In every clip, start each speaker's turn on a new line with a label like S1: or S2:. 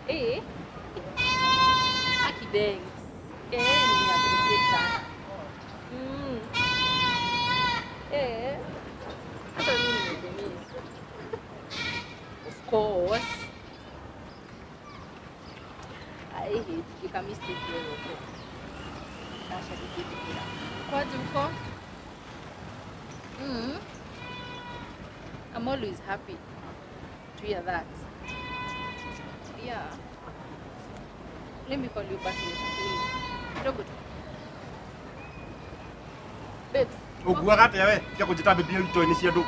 S1: Eh. Aki thanks. Eh, nimeappreciate sana. Eh. Hata mimi nimekumiss. Of course. I hate kika mistake yoyote. Sasa nikifikira. Kwaje huko? I'm always happy to hear that. Yeah. Let me call you back later, please. Kidogo tu. Babes.
S2: Ũnguaga atĩa we tiga kũnjĩta mbĩmbia itoĩ-inĩ cia andũ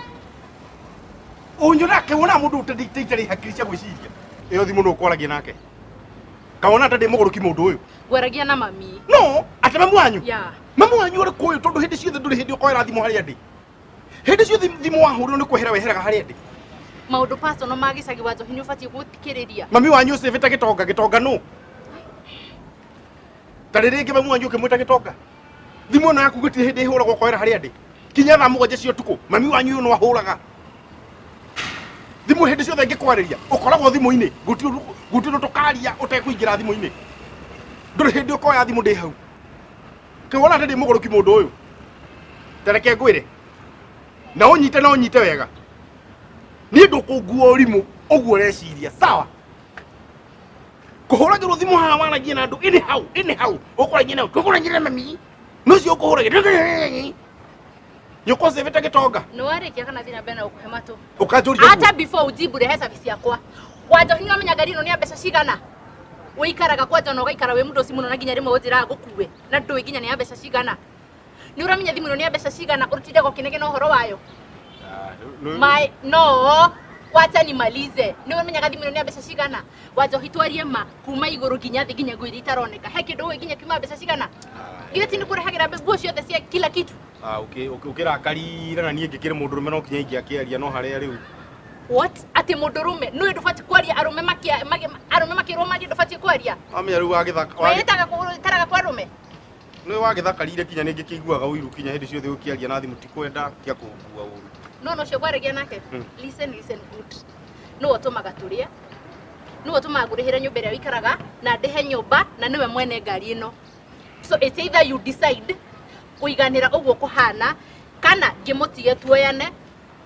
S2: ũnyona kĩwona mũndũ ũtarĩ hakiri cia gwĩciria ĩyo thimũ nũ ũkwaragia nake kawona ta ndĩ mũgũrũki mũndũ ũyũ.
S1: Ngwaragia na mami.
S2: No atĩ mamu wanyu?
S1: Yeah.
S2: Mamu wanyu ũrĩ kũyũ tondũ hĩndĩ ciothe ndũrĩ hĩndĩ ũkoera thimũ harĩa ndĩ, hĩndĩ ciothe thimũ wahũrĩrwo nĩ kwehera weheraga harĩa ndĩ.
S1: Maũndũ personal ma gĩcagi wa Njohi nĩ ũbatiĩ gũthikĩrĩria.
S2: Mami wanyu ũcĩbĩte gĩtonga, gĩtonga nũ tarĩ rĩngĩ mamu wanyu ũkĩmwĩta gĩtonga. Thimũ ĩno yaku gũtirĩ hĩndĩ ĩhũragwo ũkoera harĩa ndĩ kinya thaa 7 cia ũtukũ. Mami wanyu ũyũ no ahũraga thimũ hĩndĩ ciothe ngĩkwarĩria, ũkoragwo thimũ-inĩ, gũtirĩ ũndũ tũkaria ũtekũingĩra thimũ-inĩ. Ndũrĩ hĩndĩ ũkoya thimũ ndĩ hau. Kĩwona atĩ ndĩ mũgũrũki mũndũ ũyũ? Tareke ngwĩre na ũnyite na ũnyite wega, niĩ ndũkũngua ũrimũ ũguo ũreciria. Sawa, kũhũragĩrwo thimũ haha waragie na andũ ĩnĩ hau ĩnĩ hau ũkũragia nao tũkũragia na mami nũcio ũkũhũragĩra nyũkwa ũcĩbĩte gĩtonga.
S1: Nĩ warĩkia kana thiĩ na mbere na gũkũhe matũ?
S2: Ũkanjũria
S1: Ata before ujibu, rehe service yakwa. Wa Njohi, nĩ wamenya ngari ĩno nĩ ya mbeca cigana? Ũikaraga kwanja na ũgaikara wĩ mũndũ ũci mũno na nginya rĩmwe ũnjĩraga ngũkue na ndũĩ nginya nĩ ya mbeca cigana. Nĩ ũramenya thimũ ĩno nĩ ya mbeca cigana ũtindaga ũkĩnegena ũhoro wayo? My no, wacha nimalize. Nĩ ũmenyaga thimũ ĩno nĩ ya mbeca cigana? Wa Njohi, twarie ma, kuma igũrũ nginya thĩ, nginya nguo iria itaroneka, he kĩndũ ũĩ nginya kiuma mbeca cigana? Githĩ ti nĩkũrehagĩra nguo ciothe cia kila kitu?
S2: Ũkĩrakarire na niĩ ngĩkĩrĩ mũndũ rũme no kinya ingĩakĩaria no harĩa rĩu.
S1: What? Atĩ mũndũrũme nũĩ ndũbatiĩ kwaria arũme arũme makĩrwo marie ndũbatiĩ kwaria?
S2: Wamenya rĩu wagĩthaka
S1: Wĩtaga wĩtaraga kwa arũme.
S2: Nĩ wagĩthakarire kinya nĩ ngĩkĩiguaga ũiru kinya hĩndĩ ciothe ũkĩaria na thimũ tikwenda tia kũngua ũru.
S1: No no ũcio ngwaragia nake? Listen, listen good. Nĩwe ũtũmaga tũrĩe, nĩwe ũtũmaga ngũrĩhĩre nyũmba ĩrĩa ũikaraga na ndĩhe nyũmba, na nĩwe mwene ngari ĩno. So it's either you decide kũiganĩra ũguo kũhana kana ngĩmũtige tuoyane,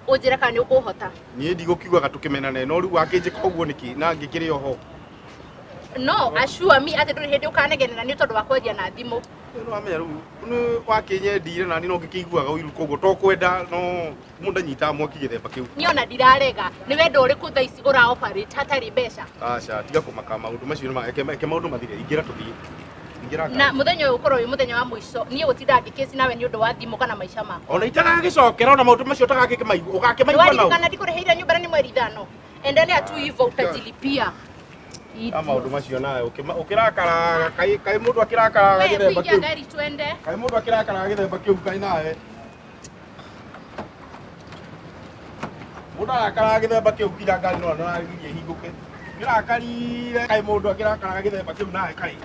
S1: ũnjĩre kana nĩ ũkũhota.
S2: Niĩ ndigũkiugaga tũkĩmenane, no rĩu wakĩnjĩka ũguo nĩkĩ na ngĩkĩrĩ oho?
S1: No assure me atĩ ndũrĩ hĩndĩ ũkanegenera nĩ tondũ wa kwaria na thimũ.
S2: Nĩ wamenya rĩu nĩ wakĩnyendire na niĩ no ngĩkĩiguaga ũiru, koguo to kwenda no mũndũ anyitaga mwaki gĩthemba kĩu.
S1: Niĩ ona ndirarega. Nĩ wendo ũrĩkũ thaa ici ũra operate hatarĩ mbeca?
S2: Aca, tiga kũmaka maũndũ macio nĩ reke maũndũ mathire. Ingĩra tũthiĩ, ingĩra
S1: Na
S2: ngari.
S1: Mũthenya ũyũ ũkorwo wĩ mũthenya wa mũico niĩ gũtinda ngĩkĩci nawe nĩ ũndũ wa thimũ kana maica makwa.
S2: Ona itagagĩcokera ona maũndũ macio ũtagakĩmaigua ũgakĩmaigua nao.
S1: Nĩwaririkana ndikũrĩhĩire nyũmba na nĩ mweri 5? Endelea tu hivyo, utajilipia.
S2: A maũndũ macio nawe ũkĩrakaraga kaĩ kaĩ mũndũ akĩrakaraga
S1: Wewe
S2: gĩthemba
S1: kuingia
S2: kĩu
S1: ngari twende.
S2: Kaĩ mũndũ akĩrakaraga gĩthemba kĩu kaĩ nawe mũndũ arakaraga gĩthemba kĩu nginya ngari no naragiria ĩhingũke kĩrakarire kaĩ mũndũ akĩrakaraga gĩthemba kĩu nawe kaĩ.